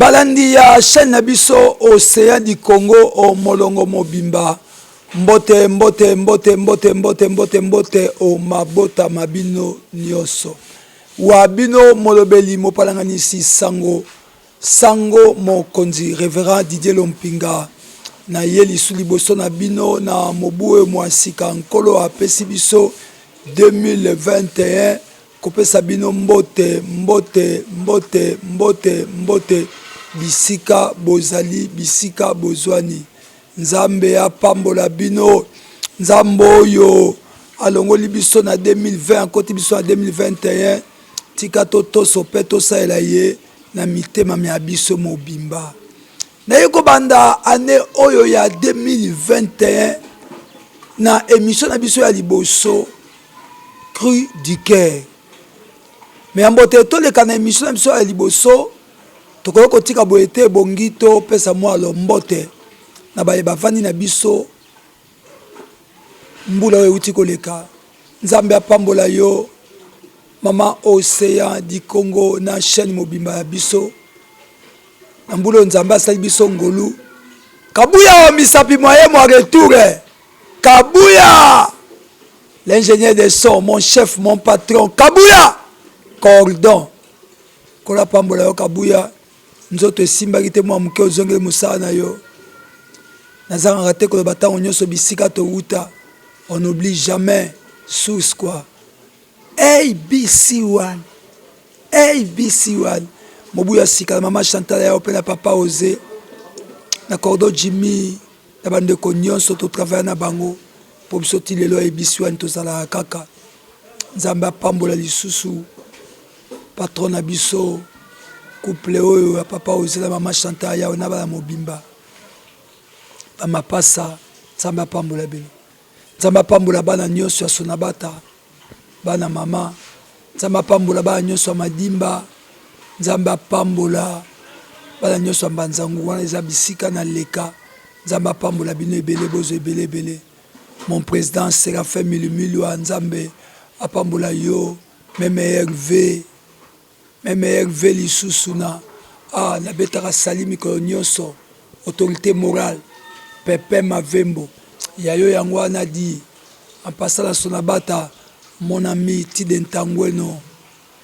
Balandi ya chaîne na biso Ocean du Congo o molongo mobimba mbote mbote mbote mbote mbote mbote mbote o mabota ma bino nioso wa bino molobeli mopalanganisi sango sango mokonzi Reverend Didier Lompinga na ye lisu liboso na bino na mobu oyo mwa sika Nkolo apesi biso 2021 Kopesa bino mbote, mbote, mbote, mbote, mbote bisika bozali, bisika bozwani. Nzambe apambola bino. Nzambe oyo alongoli biso na 2020 akoti biso na 2021, tika totoso mpe tosalela ye na mitema mya biso mobimba. Naye kobanda annee oyo ya 2021 na emission na biso ya liboso Cri du cœur. Mais yambo te toleka na emission na biso ya liboso, tokoki kotika boye te, ebongi topesa mwa lombote na baye bavandi na biso mbula oyo euti koleka. Nzambe apambola yo mama Ocean du Congo na chaîne mobimba ya biso. Na mbula oyo Nzambe asali biso ngolu. Kabuya wa misapi mwa ye mwa retour. Kabuya! L'ingénieur de son, mon chef, mon patron, Kabuya! Cordon. Kola pambola yo Kabuya. Nzoto esimbaki te mwa moke ozongeli mosala na yo. Nazangaka te koloba ntango nyonso bisika towuta. On n'oublie jamais source quoi. ABC1. ABC1. Mobu ya sika na mama Chantal ya mpe na papa Ose na Cordo Jimmy na ba ndeko nionso to travailla na bango po biso ti lelo ayebisi wani tozalaka kaka nzambe apambola lisusu patron na biso couple oyo ya papa Jose na mama Chantal yawe na bana mobimba ba mapasa nzambe apambola bino nzambe apambola bana nionso ya sonabata bana mama nzambe apambola bana nyonso ya madimba nzambe apambola bana nyonso ya mbanzangu wana eza bisika na leka nzambe apambola bino ebele bozo ebele ebele mon président Séraphin Milumilwa nzambe apambola yo meme Hervé Meme Herve lisusu na ah nabetaka sali mikolo nioso autorite morale Pepin Mavembo ya yo yango wana dit en passant na Sonabata mon ami Tide Ntangueno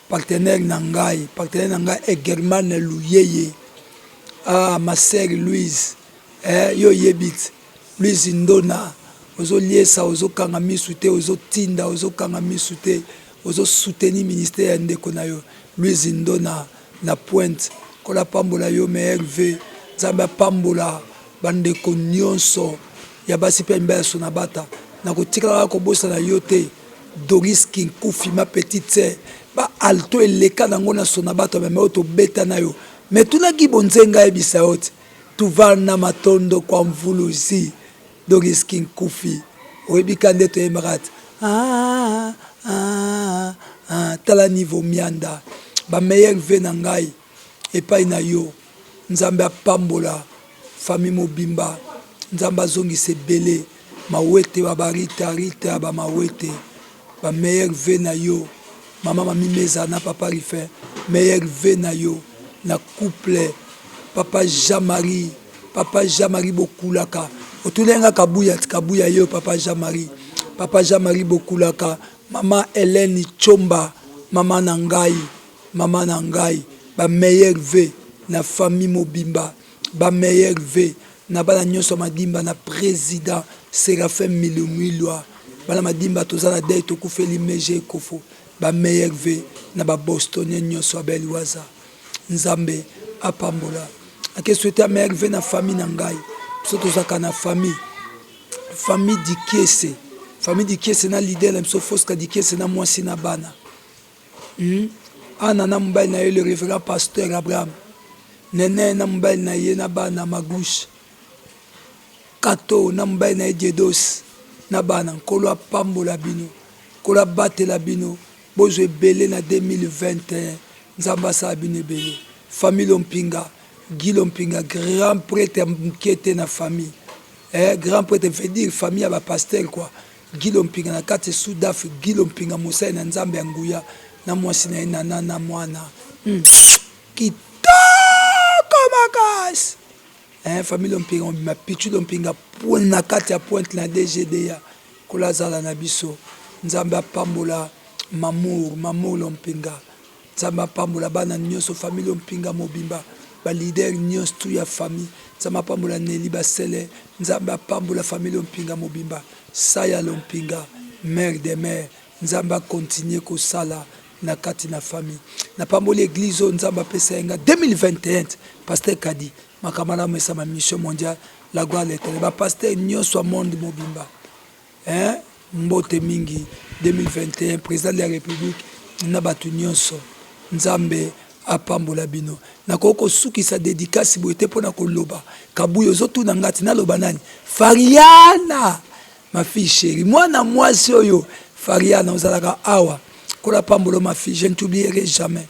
partenaire na ngai partenaire na ngai Egerman Luyeye ah ma sœur Louise eh yo oyebi ti Louise Ndona ozo liesa ozo kanga misu te ozo tinda ozo kanga misu te Ozo soutenir ministère ya ndeko nayo Louise Ndona na pointe. Nkolo apambola yo meilleur vœux. Nzambe apambola ba ndeko nionso ya basi pe ya mibali ya Sonabata. Nakotikala kaka kobosana yo te Doris Kinkufi ma petite sœur. Ba alto eleka nango na Sonabata meme oyo tobeta nayo. Mais tuna Guy Bonzenga ayebisa yo te. Tuvana matondo kwa mvuluzi. Doris Kinkufi oyebi ka nde toyembaka ti ah, ah, ah, tala niveau mianda ba meilleur vœux na ngai epai na yo nzambe apambola famille mobimba nzambe azongisa ebele mawete ba barita rita ba mawete ba meilleur vœux na yo mama mami meza na papa rifin meilleur vœux na yo na couple papa Jean Marie Papa Jean Marie Bokulaka otuni nga kabuya ti kabuya yo papa Jean Marie papa Jean Marie Bokulaka maman Helène Tshomba maman na ngai maman na ngai ba meilleurs vœux na famille mobimba ba meilleurs vœux na bana nionso ya madimba na president Seraphin Milumilwa bana madimba toza na deuil tokufeli Meje Ekofo ba meilleurs vœux na ba bostoniens nionso Abel Waza Nzambe apambola ake souhaite ya meilleur vœux na famille na ngai biso tozalaka na famille famille dikiese famille dikiese na leader na biso Fosca dikiese na mwasi na bana hmm? Ana na mobali na ye le révérend pasteur Abraham Nene na mobali na ye na bana Magouche Kato na mobali na ye Diedos na bana Nkolo apambola bino Nkolo abatela bino Bozwa ebele na 2021 nzambe asala bino ebele famille lompinga Guy lompinga grand pretre ya mukie te na famille eh grand pretre veut dire famille ya ba pasteur quoi Guy lompinga na kati sud af Guy lompinga mosali na nzambe ya nguya na mwasi na ye nana na mwana hum kitoko. makasi eh, famille Lompinga mobimba, Pichu Lompinga na kati ya pointe na DGDA kola azala na biso. Nzambe apambola Mamour, Mamour Lompinga. Nzambe apambola bana nyonso famille Lompinga mobimba, ba leader nyonso tout ya famille. Nzambe apambola Nelly Basele, Nzambe apambola famille Lompinga mobimba. Saya Lompinga, mère des mères, Nzambe a continuer kosala na kati na famille. Napamboli eglise oyo Nzambe apesa ye nga 2021 Pasteur Kadi makambo malamu esama mission mondiale la gloire de l'Éternel. Ba pasteur nyonso ya monde mobimba hein, mbote mingi 2021 président de la République na bato nyonso Nzambe apambola bino. Nakoki kosukisa dedicace boye te mpo na koloba kabuya ozotuna nga ti naloba nani Fariana Ma fille chérie, mwana mwasi oyo Fariana ozalaka awa. Kola pambolo ma fille, je ne t'oublierai jamais.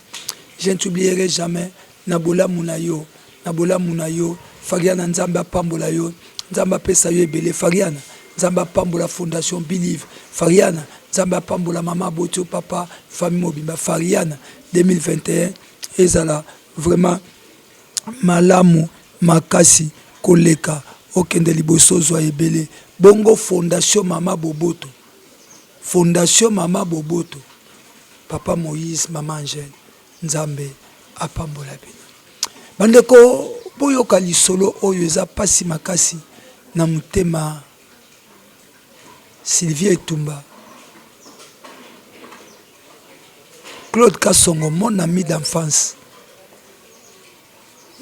Je ne t'oublierai jamais na bolamu na yo, na bolamu na yo. Fariana Nzambe apambola yo. Nzambe apesa yo ebele Fariana. Nzambe apambola Fondation Believe. Fariana, Nzambe apambola mama aboti yo papa, famille mobimba. Fariana 2021 ezala vraiment malamu makasi koleka okende liboso ozwa ebele bongo fondation mama boboto fondation mama boboto papa moïse mama angèle nzambe apambola bino bandeko boyoka lisolo oyo eza pasi makasi na motema sylvie etumba Claude Kasongo mon ami d'enfance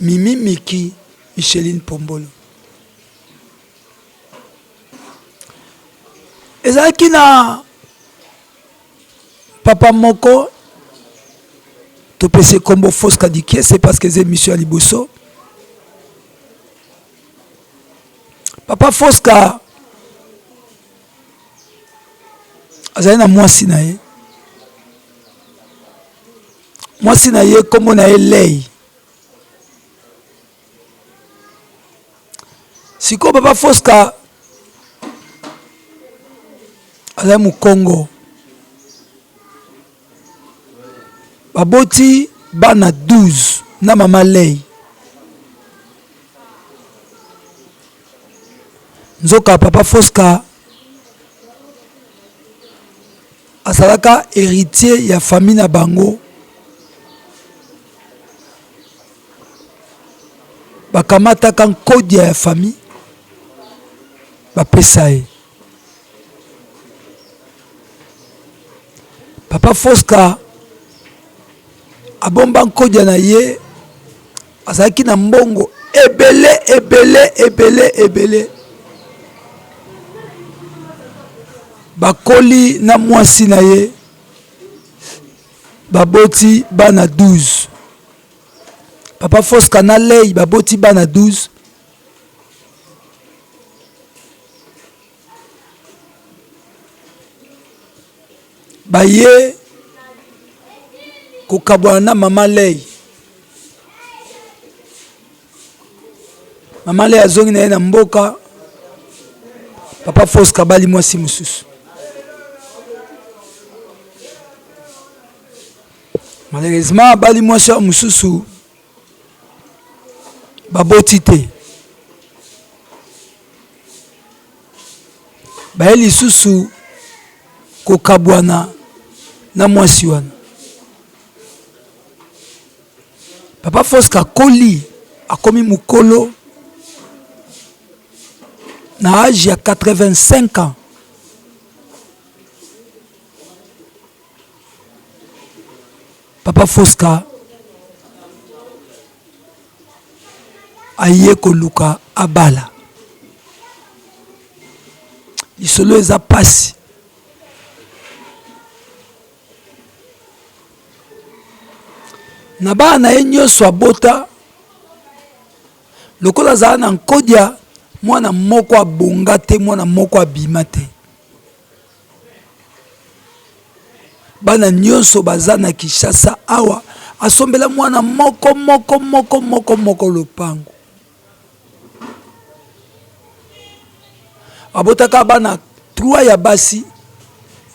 Mimi Miki Micheline Pombolo ezalaki na papa moko topesi nkombo Fosca Dikiese parce que eza émission ya liboso papa Fosca azali na mwasi na ye mwasi na ye nkombo na ye lei sikoyo papa fosca azali mokongo baboti bana 12 na mama lei Nzoka papa Fosca azalaka heritier ya famille na bango bakamataka nkodia ya famille bapesa ye. Papa Fosca abomba nkodia na ye azalaki na mbongo ebele ebele ebele ebele bakoli na mwasi na ye baboti bana 12 papa Fosca na lei baboti bana 12 Baye kokabwana na mama Ley. Mama Ley azongi na ye na mboka, papa Fosca abali mwasi mosusu. Malheureusement abali mwasi ya mosusu baboti te. Baye lisusu kokabwana na mwasi wana. Papa Fosca akoli, akomi mokolo na age ya 85 ans. Papa Fosca aye koluka abala. Lisolo eza pasi. Na bana na ye nyonso abota, lokola azala na nkodia, mwana moko abonga te, mwana moko abima te. Bana nyonso baza na Kinshasa awa asombela mwana moko moko moko moko moko lopango. Abotaka bana 3 ya basi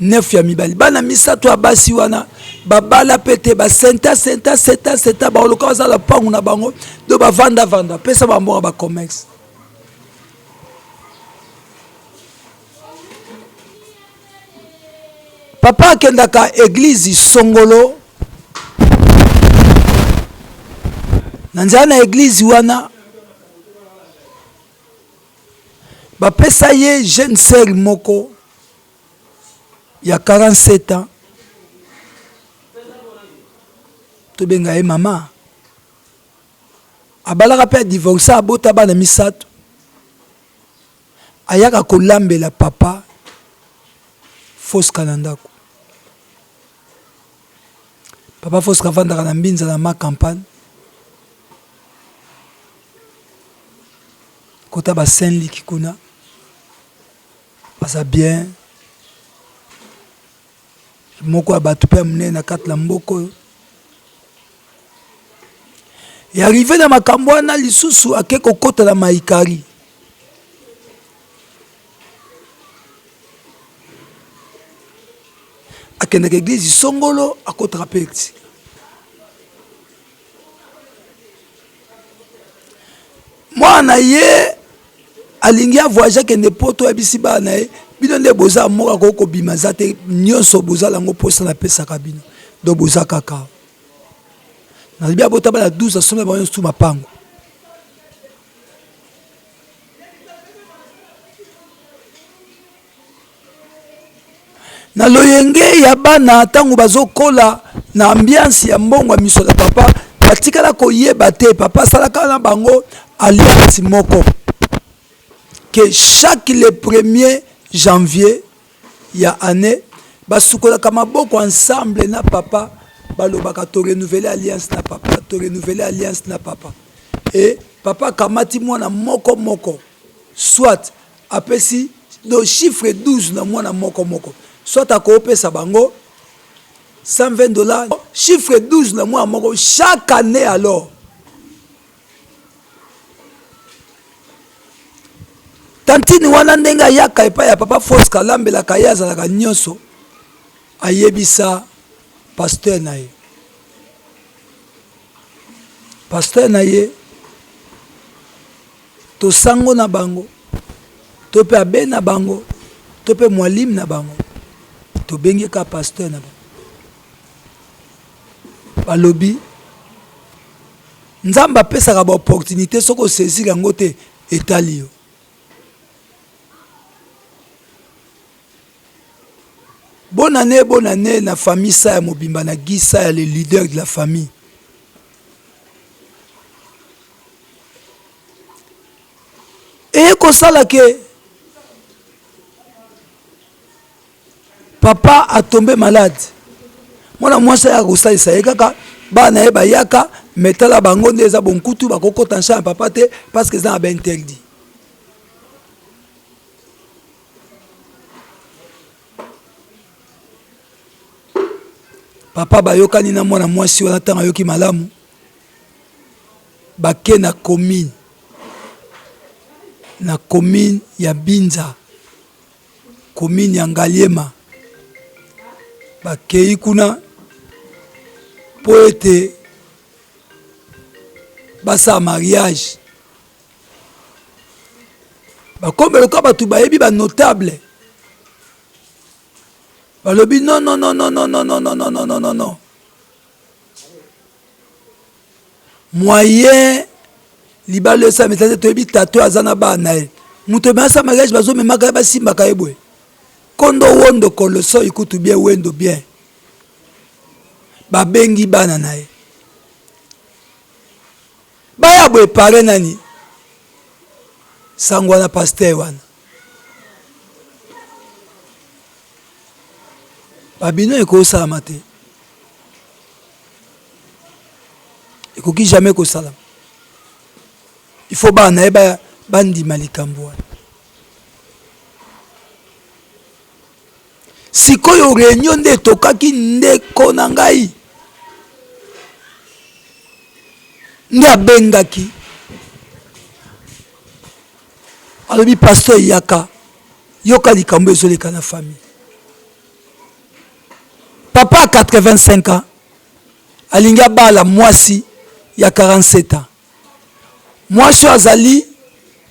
9 ya mibali. Bana misato ya basi wana babala pe te, ba senta senta senta. 47 ans baoluka baza lopango na bango do bavandavanda pesa bambongo ya bacommerce. Papa akendaka eglise songolo na nzela na eglise wana bapesa ye jeune sœur moko ya 47 ans tobenga ye mama abalaka mpe adivorce abota bana misato Ayaka kolambela papa Fosca na ndako. Papa Fosca avandaka na Mbinza na ma campagne. Kota ba Saint Luc kuna. Aza bien. Moko ya bato pe ya monene na kati na mboka oyo. E arrive na makambo wana lisusu ake kokota na Mahikari. Akendaka eglise songolo akotaka pe esika. Mwana na ye alingi a voyage akende poto ayebisi bana na ye bino nde boza moko akoki kobima aza te nyonso bozala yango mposa napesaka bino donc boza kaka nalobi abota bana 12 asomba bango nyonso tu mapango Na loyenge ya bana tango bazokola na ambiance ya mbongo ya misolo ya papa, batikala koyeba te papa asalaka na bango alliance moko que chaque le premier janvier ya annee basukolaka maboko ensemble na papa, balobaka to renouveler alliance na papa, to renouveler alliance na papa et papa akamati mwana moko moko soit Apesi donc chiffre 12 na mwana moko moko soit akopesa bango 120 dollars chiffre 12 na mwana moko chaque année alors tantine wana ndenge ayaka epai ya papa Fosca alambelaka ye azalaka nyonso ayebisa pasteur na ye pasteur na ye To sango na bango, to pe abe na bango, to pe mualim na bango. Tobengi kaka pasteur na bango. Balobi Nzambe apesaka ba opportunite soki o saisir yango te etali yo. Bonne annee bonne annee na famille Saya mobimba na Guy Saya le leader de la famille. Eye kosala ke papa a tombe malade, mwana mwasi ayaka kosalisa ye kaka, bana na ye bayaka mais tala bango nde eza bonkutu, bakokota na chambre ya papa te parce que eza na ba interdit. Papa bayokani na mwana mwasi wana ntango ayoki malamu Bake na commune na commune ya Binza, commune ya Ngaliema, bakeyi kuna mpo ete basala mariage. Bakomi lokola bato bayebi ba notable, balobi non non non non non non non non non non non non. Moyen libala esalama eza te toyebi tata oyo aza na bana na ye moto oyo asala mariage bazomemaka ye basimbaka ye boye kondo wondo kolosoi kutu bien wendo bien babengi bana na ye baya boye pare nani sango wana pasteur wana babino ekosalama te Ekoki jamais kosalama. Il faut bana na ye bandima likambo wana. Sikoyo reunion nde etokaki ndeko na ngai nde abengaki alobi pasteur yaka yoka likambo ezoleka na famille. Papa 85 ans. Alingi abala mwasi ya 47 ans. Mwasi oyo azali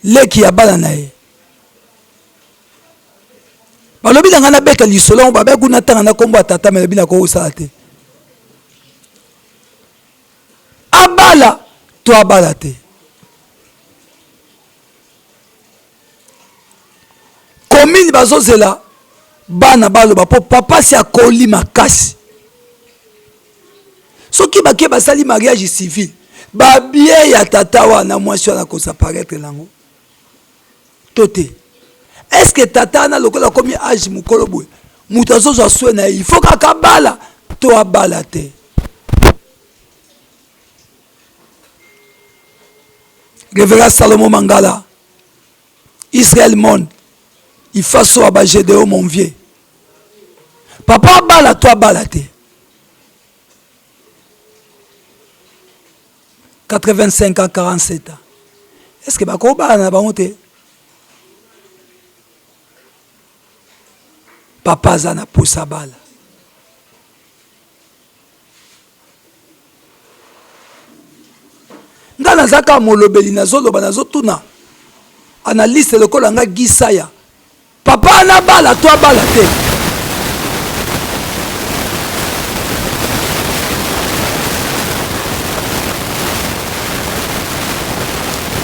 leki ya bana na ye. Balobi na ngai nabeta lisolo yango, babe kuna tanga na kombo ya tata, mais lobi nakoki kosala te. Abala to abala te. Commune bazozela bana baloba po papa si akoli makasi. Soki bake basali mariage civil, ba bien ya tata wana mwasi wana akosaparaitre nango to te? Est ce que tata wana lokola akomi age mokolo boye moto azozwa soin na ye, il faut kaka abala to abala te? Reverend Salomon Mangala, Israël Monde, Ifaso Aba Gedeo mon vieux. Papa abala to abala te? 85 ans, 47 ans. Est-ce que bakobala na bango te? Papa aza na posa bala. Nga naza kaka molobeli, nazoloba, nazotuna analyste lokola nga Guy Saya. Papa ana bala to abala te?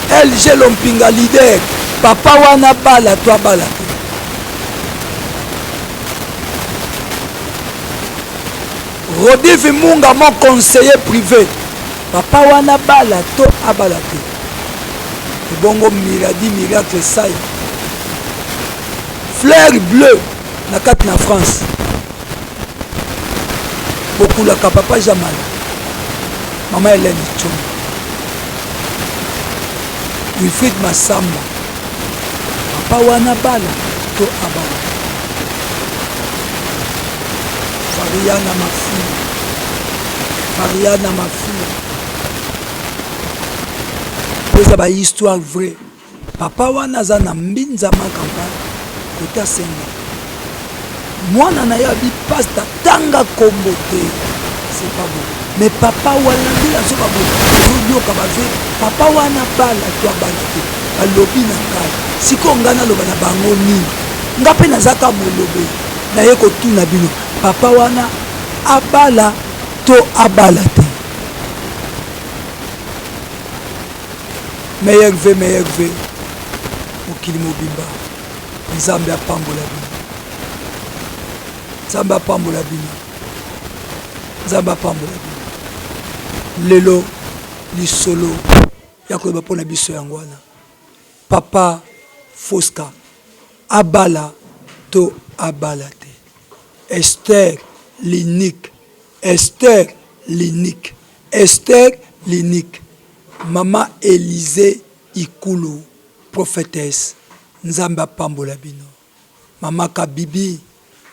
LG Lompinga leader, papa wana bala to abala te? Rodivi Munga mon conseiller privé, papa wana bala to abala te? Ebongo Miradi Miracle Sai Fleur bleu na kati na France bokulaka papa Jamal mama Helène Tshombo Wilfried Massamba papa wana bala to abala Fariana Mafula Fariana Mafula eza ba histoire vraie papa wana aza na mbinza ma campagne kota senga mwana na ye abi pasta tanga kombo te c'est pas bon mais papa wana nde azoba boye ozoyoka bave papa wana bala to abala te balobi na ngai sikoyo ngai naloba na bango nini nga mpe naza kaka molobeli naye kotuna bino papa wana abala to abala te Meilleur vœu, meilleur vœu. Mokili mobimba. Nzambe apambola bino. Nzambe apambola bino. Nzambe apambola bino. Lelo lisolo ya koloba mpo na biso yango wana. Papa Fosca abala to abala te. Esther l'unique. Esther l'unique. Esther l'unique. Maman Elysee Ikulu prophetesse Nzambe apambola bino. Maman Kabibi,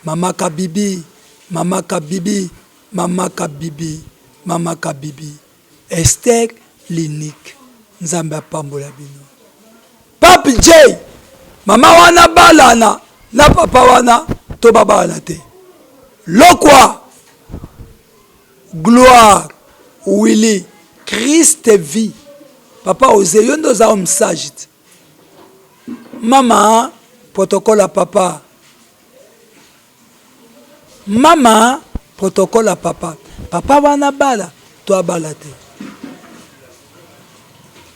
maman Kabibi, maman Kabibi, maman Kabibi, maman Kabibi. Esther l'unique Nzambe apambola bino. Pape J, mama wana balana na papa wana to babalana te. Lokwa Gloire Willy Christ vie papa oze yo nde oza homme sage te mama protocole ya papa mama protocole ya papa papa wana bala to abala te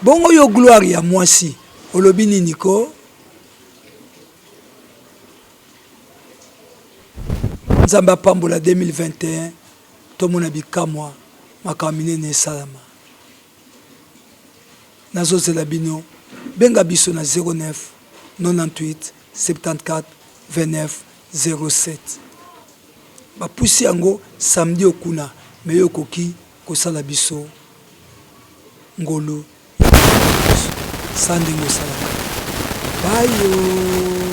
bongo yo gloire ya mwasi olobi nini ko Nzambe apambola 2021 tomona bikamwa makambo minene esalama. Nazozela bino benga biso na 09 98 74 29 07. Bapusi yango samedi okuna me yo okoki kosala biso ngolu ya kobenga biso sa ndenge osalaka. Bayo.